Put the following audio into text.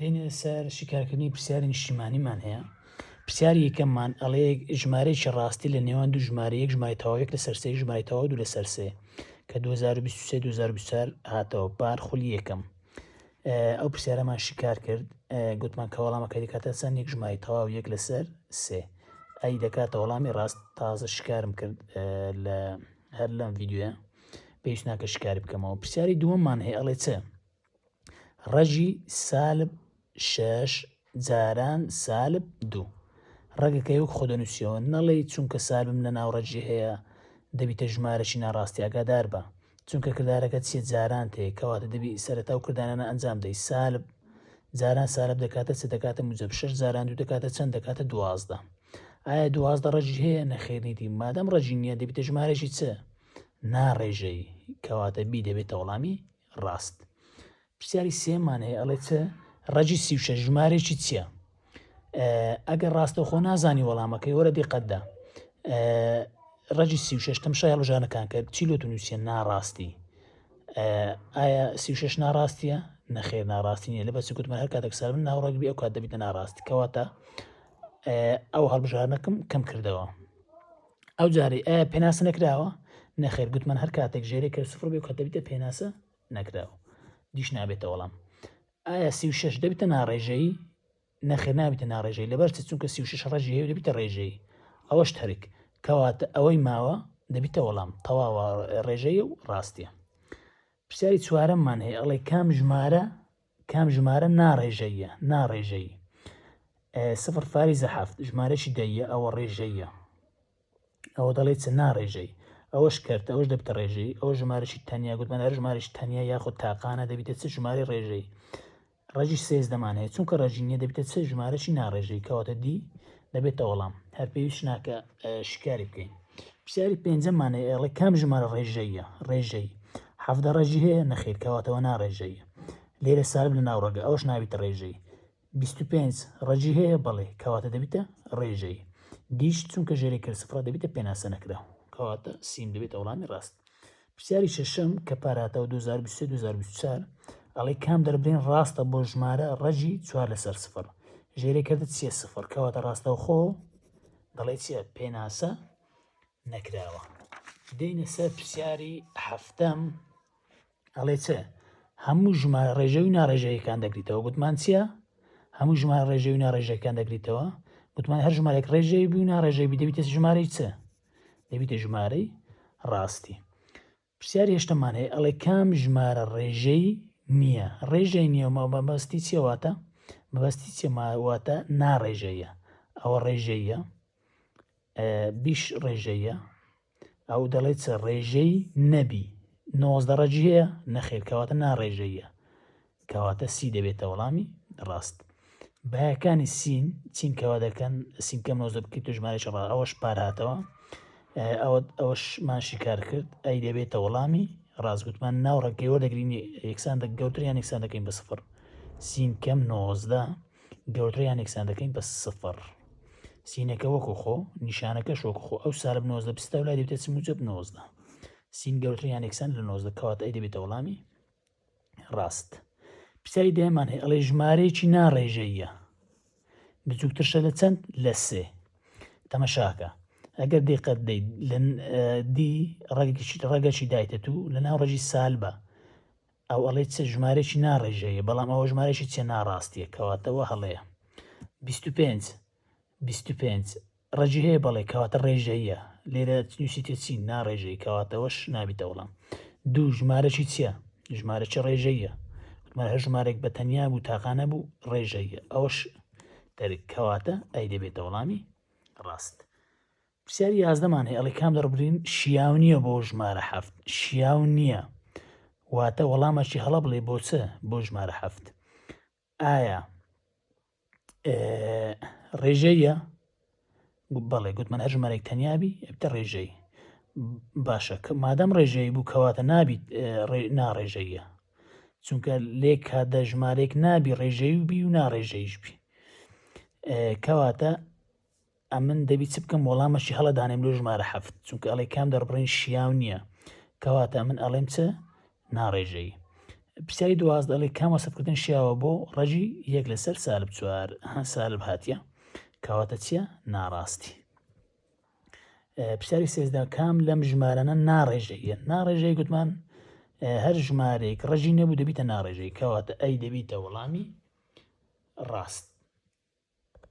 دێینە سەر شیکارکردنی پرسیاری نیشتیمانیمان هەیە. پرسیاری یەکەممان ئەڵێ ژمارەیەکی ڕاستی لە نێوان دوو ژمارە یەک ژمارەی تەواو یەک لەسەر سێ ژمارەی تەواو دوو لەسەر سێ کە 2023 2024 هاتەوە پار خولی یەکەم ئەو پرسیارەمان شیکار کرد گوتمان کە وەڵامەکە دەکاتە چەند یەک ژمارەی تەواو یەک لەسەر سێ ئەی دەکاتە وەڵامی ڕاست تازە شکارم کرد لە هەر لەم ڤیدیۆیە پێویست ناکە شکاری بکەمەوە پرسیاری دووەممان هەیە ئەڵێ چ ڕەگی سالب شەش جاران سالب دوو ڕەگەکەی وەک خۆ دەنووسیەوە نەڵێی چونکە سالبم لە ناو ڕەگی هەیە دەبیتە ژمارەی ناڕاستی ئاگادار بە چونکە کردارەکە چیە جاران تێ کەواتە دەبی سەرەتا و کردانانە ئەنجام دەی سالب جاران سالب دەکاتە چ دەکاتە موجب شەش جاران دوو دەکاتە چەند دەکاتە 12 ئایا 12 ڕەگی هەیە نەخێرنیتی مادەم ڕەگی نییە دەبیتە ژمارەی چ ناڕێژەی کەواتە B دەبێتە وەڵامی ڕاست. پرسیاری سێمان هەیە ئەڵێ چ ڕەگی 36 ژمارێکی چییە؟ ئەگەر ڕاستەوخۆ نازانی وەڵامەکەی وەرە دیقەتدا ڕەگی 36 تەمشای هەڵبژانەکان کە چی لۆ نووسە ناڕاستی ئایا 36 ناڕاستیە نەخێر ناڕاستی نیە لە بەس گوتمان هەر کاتێک سەر من ناوڕەگبی ئەو کات دەبیتە ناڕاستی کەواتە ئەو هەڵبژارنەکەم کەم کردەوە ئەو جارەی ئایا پێناسە نەکراوە؟ نەخێر گوتمان هەر کاتێک ژێرەی کە سفر بێ کە دەبیتە پێناسە نەکراوە D ش نابێتە وەڵام ئایا 36 دەبیتە ناڕێژەیی نەخێر نابیتە ناڕێژەی لەبەر چ چونکە 36 ڕەگی هەیە دەبیتە ڕێژەیی ئەوەش تەرک کەواتە ئەوەی ماوە دەبیتە وەڵام تەواوە ڕێژەیە و ڕاستیە پرسیاری چوارەممان هەیە ئەڵێ کام ژمارە کام ژمارە ناڕێژەییە ناڕێژەیی سفر فاریزە هەفت ژمارەی دەیە ئەوە ڕێژەیە ئەوە دەڵێ چ ناڕێژەی ئەوەش کرد ئەوش دەبتە ڕێژەی ئەو ژمارەی تەنیا گوتمان هەر ژمارەی تەنیا یاخود تاقانە دەبیتە چ ژمارەی ڕێژەی ڕەگی سێزدەمان هەیە چونکە ڕەگی نییە دەبیتە چ ژمارەی ناڕێژەی کەواتە D دەبێتە وەڵام هەر پێویست ناکە شیکاری بکەین پرسیاری پێنجەمان هەیە ئەڵێ کام ژمارە ڕێژەیە ڕێژەی حەڤدە ڕەگی هەیە نەخێر کەواتەوە ناڕێژەیە لێرە سالب لە ناو ڕەگە ئەوش نابیتە ڕێژەی 25 ڕەگی هەیە بەڵێ کەواتە دەبیتە ڕێژەی D ش چونکە ژێرەی کرد سفرە دەبیتە پێناسە نەکراو کەواتە C م دەبێتە وەڵامی ڕاست پرسیاری شەشەم کە پاراتەوە 2023 2024 ئەڵێ کام دەربرین ڕاستە بۆ ژمارە ڕەگی چوار لەسەر سفر ژێرەی کردت چیە سفر کەواتە ڕاستەوخۆ دەڵێ چیە پێناسە نەکراوە دێینە سەر پرسیاری هەفتەم ئەڵێ چ هەموو ژمارە ڕێژەوی و ناڕێژەیەکان دەگریتەوە گوتمان چییە هەموو ژمارە ڕێژەوی و ناڕێژەکان دەگریتەوە گوتمان هەر ژمارێک ڕێژەی بوو ناڕێژەی بی دەبیتە ژمارەی چ دەبیتە ژمارەی ڕاستی پرسیاری هێشتەمان هەیە ئەڵێ کام ژمارە ڕێژەی نییە ڕێژەی نییە مەبەستی چیە واتە مەبەستی چیە واتە ناڕێژەیە ئەوە ڕێژەیە بیش ڕێژەیە ئەو دەڵێت چ ڕێژەی نەبی 19 ڕەگی هەیە نەخێر کەواتە ناڕێژەیە کەواتە C دەبێتە وەڵامی ڕاست. بەهاکانی سین چین کەوا دەکەن سین کەم 19 بکەیت و ژمارەی ڕا ئەوەش پار هاتەوە ئەوە ئەوەشمان شیکار کرد A دەبێتە وەڵامی ڕاست گوتمان ناو ڕەگەی وەردەگرین یەکسان گەورتر یان یەکسان دەکەین بە سفر سین کەم 19 گەورتر یان یەکسان دەکەین بە سفر سینەکە وەکو خۆ نیشانەکەش وەکو خۆ ئەو سالب 19 بستە و لای دەبێتە چ موجب 19 سین گەورتر یان یەکسان لە 19 کەواتە A دەبێتە وەڵامی ڕاست. پرسیاری دەیەمان هەیە ئەڵێ ژمارەیەکی ناڕێژەییە بچووکترشە لە چەند لە سێ تەمەشاکە ئەگەر دیقەت دەیت لە دی ڕەگێکی ڕەگەکی دایتە تو لە ناو ڕەگی سالبە ئەو ئەڵێ چ ژمارەیەکی ناڕێژەیە بەڵام ئەوە ژمارەیەکی چێ ناڕاستیە کەواتەوە هەڵەیە 25 25 ڕەگی هەیە بەڵێ کەواتە ڕێژەییە لێرە نووسیتە چی ناڕێژەی کەواتەوەش نابیتە وەڵام دوو ژمارەی چییە ژمارەی ڕێژەیە وتمان هەر ژمارێک بە تەنیا بوو تاقانە بوو ڕێژەیە ئەوەش تەرک کەواتە A دەبێتە وەڵامی ڕاست پرسیاری یازدەمان هەیە ئەڵێ کام دەربرین شیاو نییە بۆ ژمارە هەفت شیاو نییە واتە وەڵامەکی هەڵە بڵێ بۆ چ بۆ ژمارە هەفت ئایا ڕێژەیە بەڵێ گوتمان هەر ژمارێک تەنیابی ئەبتە ڕێژەی باشە کە مادەم ڕێژەی بوو کەواتە نابیت ناڕێژەیە چونکە لێک کاتدا ژمارێک نابی ڕێژەی و بی و ناڕێژەیش بی کەواتە ئەمن دەبی چ بکەم وەڵامەکی هەڵە دانێم لۆ ژمارە حەفت چونکە ئەڵێ کام دەربڕین شیاو نییە کەواتە ئەمن ئەڵێم چ ناڕێژەیی. پرسیاری 12 ئەڵێ کام وەسفکردن شیاوە بۆ ڕەگی یەک لەسەر سالب چوار؟ ها سالب هاتیە کەواتە چییە؟ ناڕاستی. پرسیاری 13 کام لەم ژمارانە ناڕێژەیە؟ ناڕێژەی گوتمان هەر ژمارەیەک ڕەگی نەبوو دەبیتە ناڕێژەی، کەواتە ئەی دەبیتە وەڵامی ڕاست.